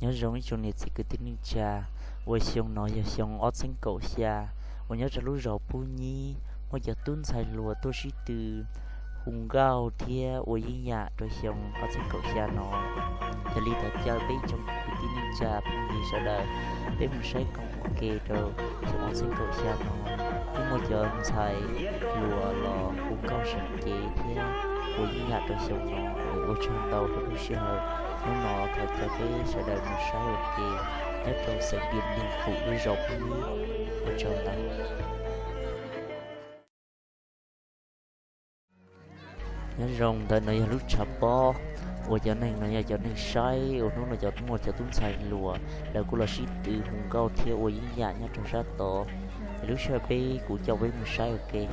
Nyob zoo ib tsoom niam txiv kwv tij neej tsa, uas xyoo no yog xyoo ob txhiab kaum xya, uas nyob rau lub zos Pub Nyib muaj cov tub ntxhais hluas tuaj sib tw hu nkauj thiab ua yeeb yam rau xyoo ob txhiab kaum xya no. Yog li thov caw peb ib tsoom kwv tij neej tsa phooj ywg sawv daws, peb mus saib koom ua ke rau xyoo ob txhiab kaum xya no, twb muaj cov ntxhais hluas los hu nkauj seem cev thiab ua yeeb yam rau xyoo no. Ua tsaug ntau rau lub sij hawm. Hnub no thov caw peb sawv daws mus saib ua ke nyob rau xeev Diam Nplig Fum lub zos Pub Nyib. Ua tsaug ntau. Nyob zoo, ntawm no yog lub tshav pob uas cov neeg no yog cov neeg saib uas hnub no cov muaj cov tub ntxhais hluas lawv kuj los sib tw hu nkauj thiab ua yeeb yam nyob rau sab tod. Es lub sij hawm peb kuv coj peb mus saib ua ke.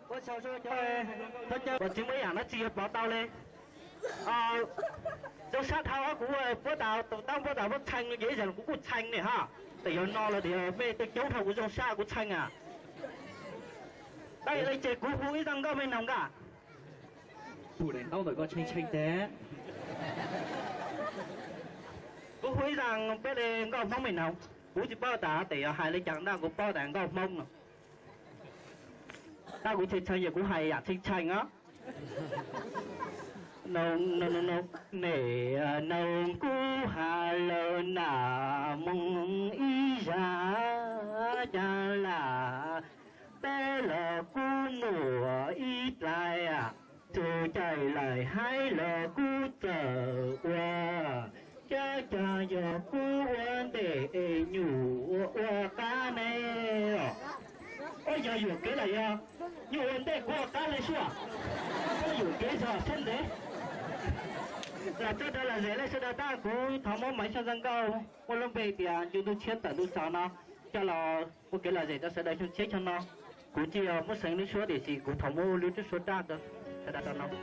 Ua tsaug, ua tsaug. Tsis muaj ib yam dab tsi yuav pov tau li. Zoo sab dhau kuv puab tas tus taub puab tas puab txhee no ces ib zaug kuv kuj txhee ne ha. Tes yog no los tias mej tej coob dhau kuv zoo sab kuv txhee a. Tab yog li ces kuv hu ib zaj nkauj mej noog nka. Hu daim ntaub ntawm koj tshee tshee tes. Kuv hu ib zaj peb li nkauj Hmoob mej noog. Kuv tsis paub tas tes yog hais li cas ntag, kuv paub tas nkauj Hmoob no. Tab kuv tshee tshee yog kuv hais yam tshee tshee os. Noog, noog, noog, noog, neb, noog kub ha lawm na, moog ib zag, cas lam peb los kub muaj ib dlaim, txug caij laim haib los kub txawm ua, cas cas yog kub ua ntej es nyuj ua ua qab ne. Ua yog yuam kev los yog nyuj ua ntej kub ua qab le sua. Koj yuam kev zog thiab ntev. Los txog rau lom zem lawm sawv daws, tab kuv thov muab Maiv Xyooj Ntxawg Nkauj muaj lub npe tias Ncu Ntuj Tshiab tawm ntuj txog no coj los ua kev lom zem rau sawv daws xyoo tshiab xyoo no. Kuv tsis yog muab xeev lub suab tiam sis kuv thov muab lub suab raj rau sawv daws tau mloog.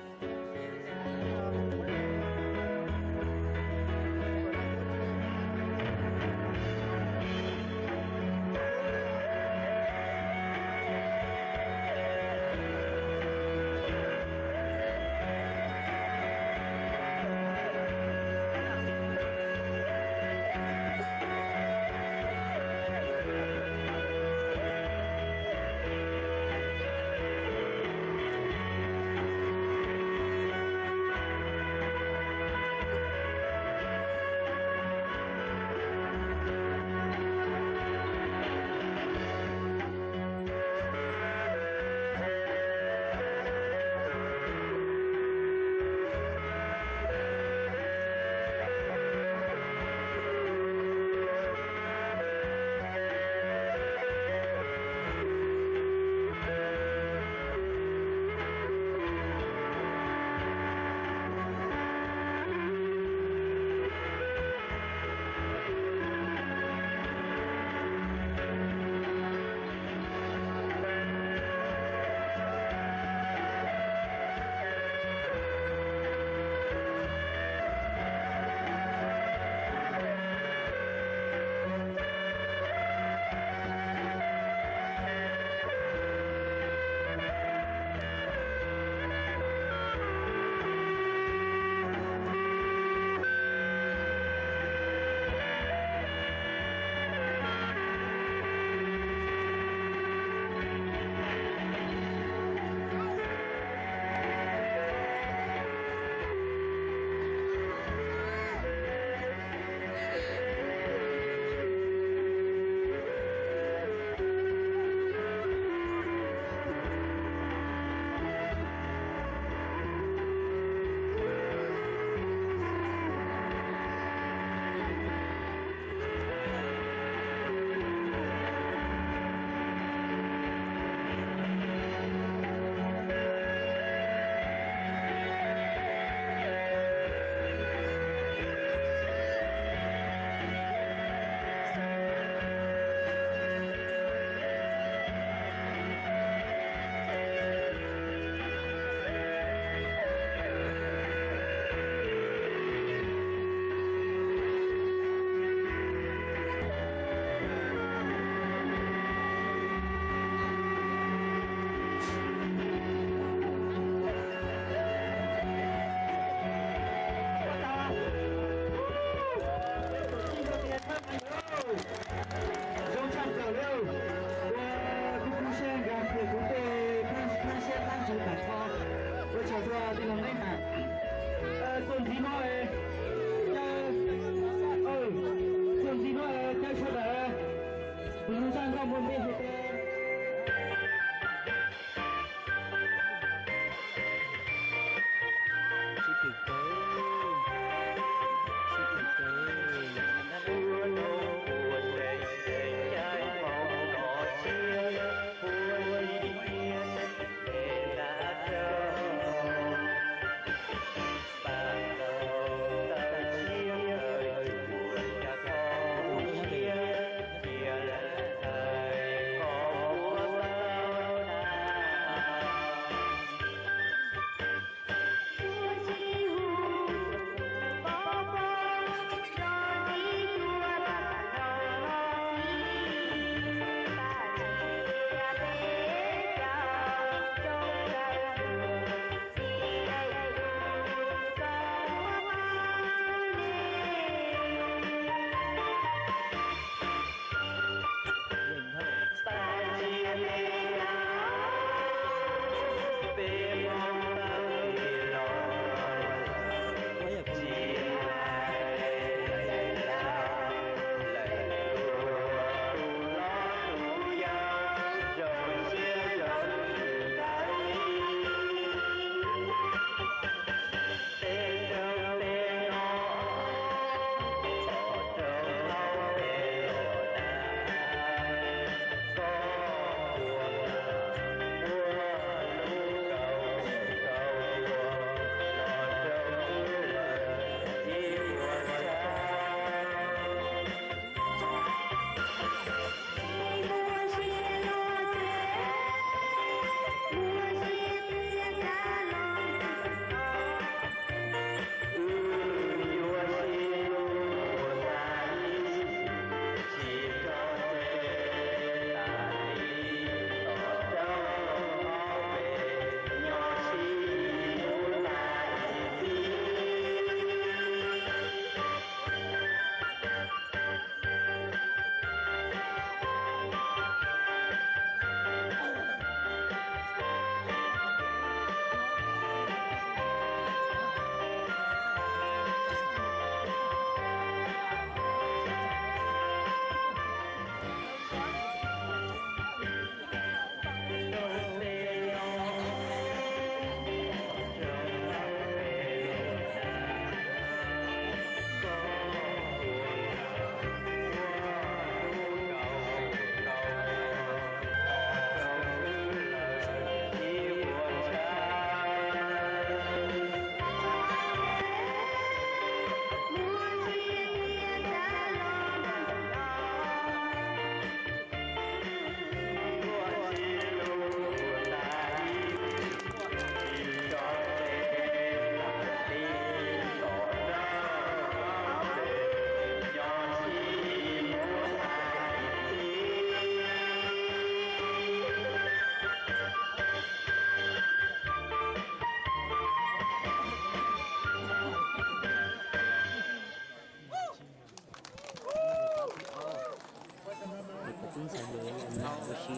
Ua si.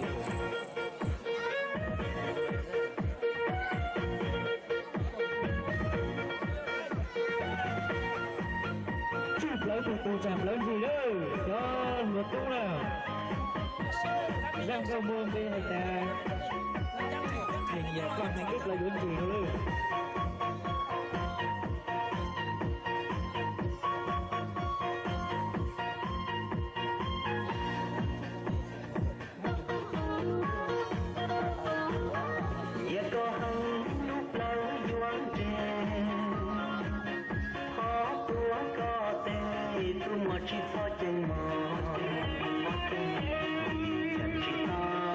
Tswj plawv tug tug tsam plawv ntsis lawm, cov hluas tub na. Zaj nkauj muaj npe hais tias, nyiam koj heev ib plawv yuav ntsis no lawm. Nyiam koj heev lub plawv yuav nres, ho tuav koj tes, tus muam tsis txhob ceeb mog. Tsis tau,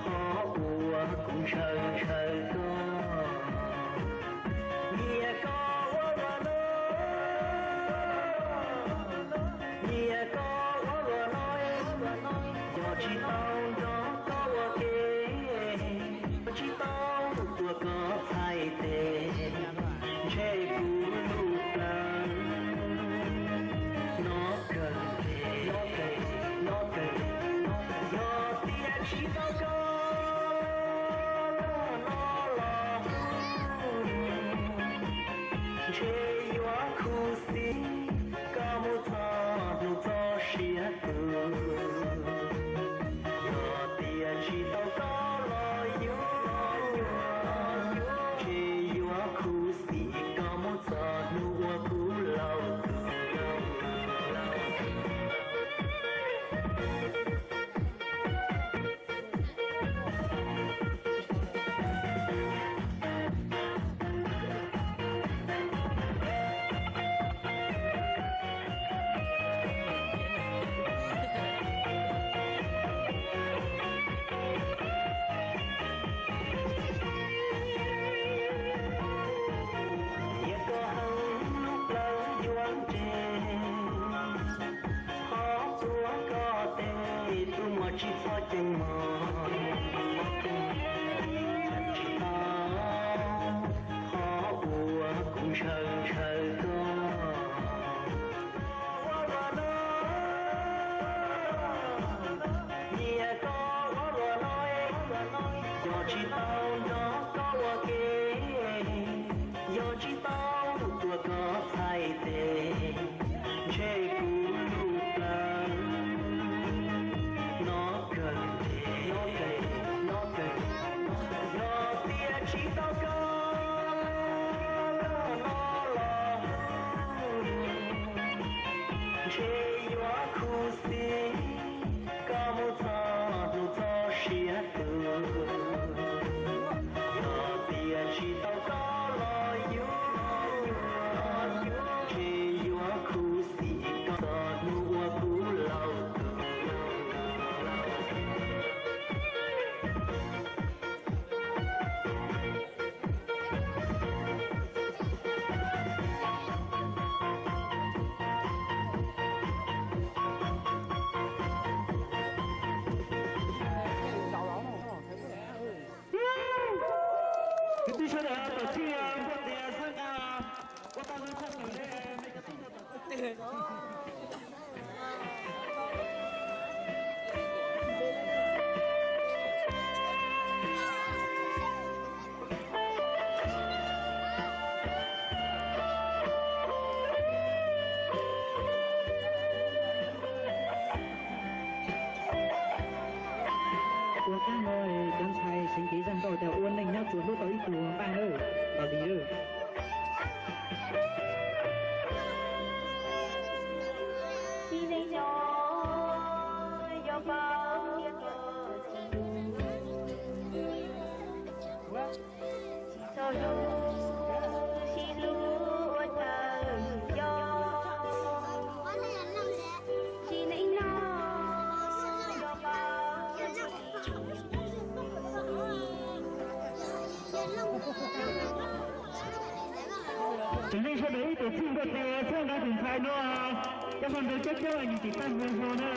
ho ua kuv ntshaw ntshaw koj. Nyiam koj ua luaj no, nyiam koj ua luaj no, yog tsis tau nrog koj ua ke, tsis tau tuav koj txhais tes, ntshe kuv lub plawv no kawg, no kawg, no kawg, yog tias tsis tau koj no los ntshe yuav khuv xim koj mus txog hnub txoj sia tus. Yog tias tsis tau koj los yuav, ntshe yuav khuv xim koj mus txog hnub uas kuv laus tus. Nyiam koj heev lub plawv yuav nres, ho tuav koj tes, tus muam tsis txhob ceeb mog. Tsis tau, ho ua kuv ntshaw ntshaw koj. Nyiam koj ua luaj no, yog tsis tau nrog koj ua ke, yog tsis tau tuav koj txhais tes, ntshe kuv lub plawv no kawg, no kawg, no kawg, yog tias tsis tau koj no los ntshe yuav khuv xim koj mus txog hnub txoj sia tus. Yog tias tsis tau koj los yuav, ntshe yuav khuv xim koj txog hnub uas kuv laus tus. Kwv tij sawv daws, tom txij npua tias txhawb nqa ua tau zoo tshaj tawm li. Ua kab no cov ntxhais seev kev zaj nkauj tias ua neej nyob tsuas hlub tau ib tug npaj nawb, los li lawm. Tseem neej sawv daws ib tug txij npua tias txhawb nqa tus ntxhais no, cov hluas nraug coob coob yus tim paj hluas hluas na.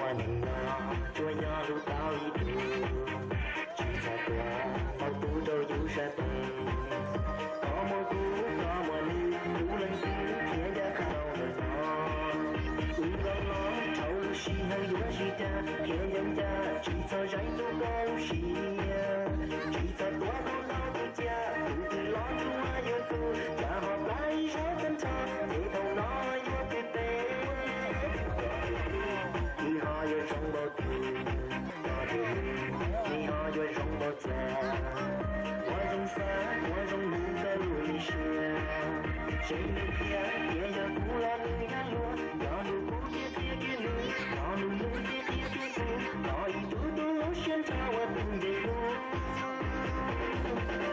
Neeg no tsuas yog hlub tau ib tug, tsis txhob tuaj tau tus rau yus sab tes. Koj muaj kuv koj muaj nws, hlub leej twg thiaj yam qhia rau lawm no. Wb los los dhau lub sij hawm yuav sib cag, thiaj yeej cag, tsis txhob zeem tus koj lub siab. Tsis txhob tuaj tau tau tus cia, tus twg los tsuas yog tus, tsam ho plab ib zaug tag nrho, ces thaum no yuav twb teb. Nws ho yuav zoo npaum twg, nws ho yuav zoo npaum cas. Ua zoo xav, ua zoo mus koj lub li siab. Tseem nws qhia tias yog kuv los nws yog luag, yog hlub kuv ces qhia kiag nws, yog hlub nws ces qhia kiag kuv, yog ib tug tub lub siab ntshav ua tus nce lug.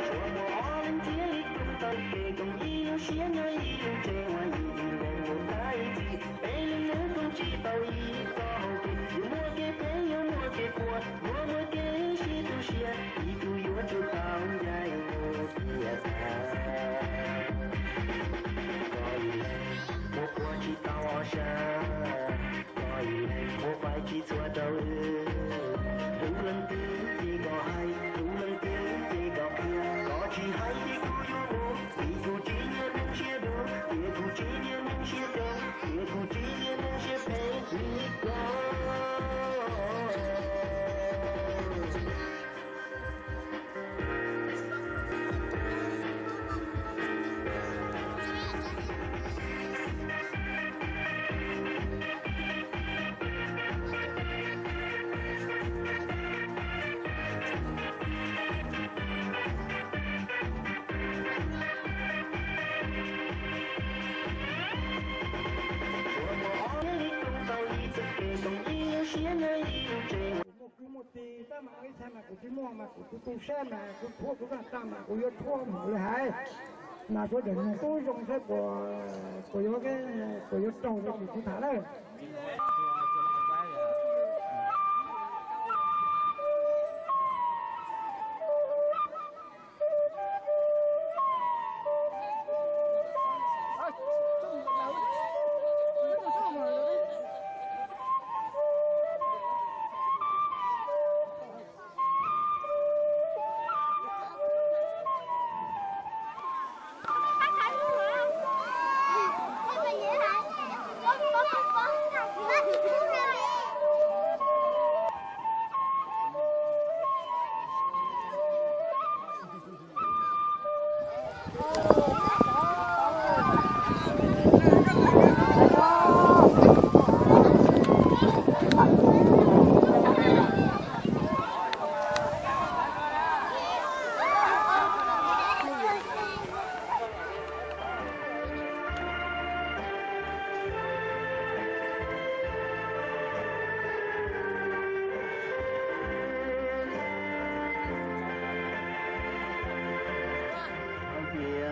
Tsuas muaj ob leeg thiaj li koom tau kev, koom ib lub siab nyob ib lub tsev, ua ib ib leeg mus tag ib txhis, peb leeg mus koom tsis tau ib txoj hauv kev. Yuav muaj kev phem yuav muaj kev puas, yuav muaj kev sib tu siab, ib tug yuav tsum tau ncaim mus tiag tag. Koj ib leeg muaj puas tsis tau ob sab, koj ib leeg muaj fais tsis txhua rau wb. Hlub leej twg ces koj hais, hlub leej twg ces koj qhia, koj tsis hais ces kuv yuav mus, vim kuv tsis nyiam neeg siab dub, tias kuv tsis nyiam neeg siab coob, tias kuv tsis nyiam neeg siab phem li koj. Kuv muaj kwv muaj tij tab mas ib txhia mas kuv tsis muaj mas kuv tus tu sab mas kuv thuam kuv zaj tag mas kuv yuav thuam mus li hais. Mas kuv deem nws tub zoo saib puas, puas yuav, puas yuav raug li kuv tham lawm. Hais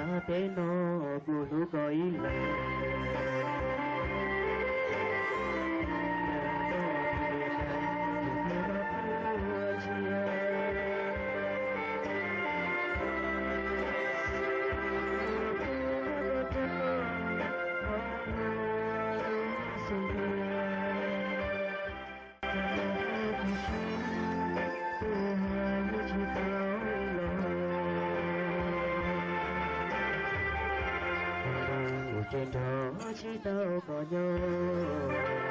tias peb no kuv hlub koj ib leeg. Ces nrog tsis tau koj nyob.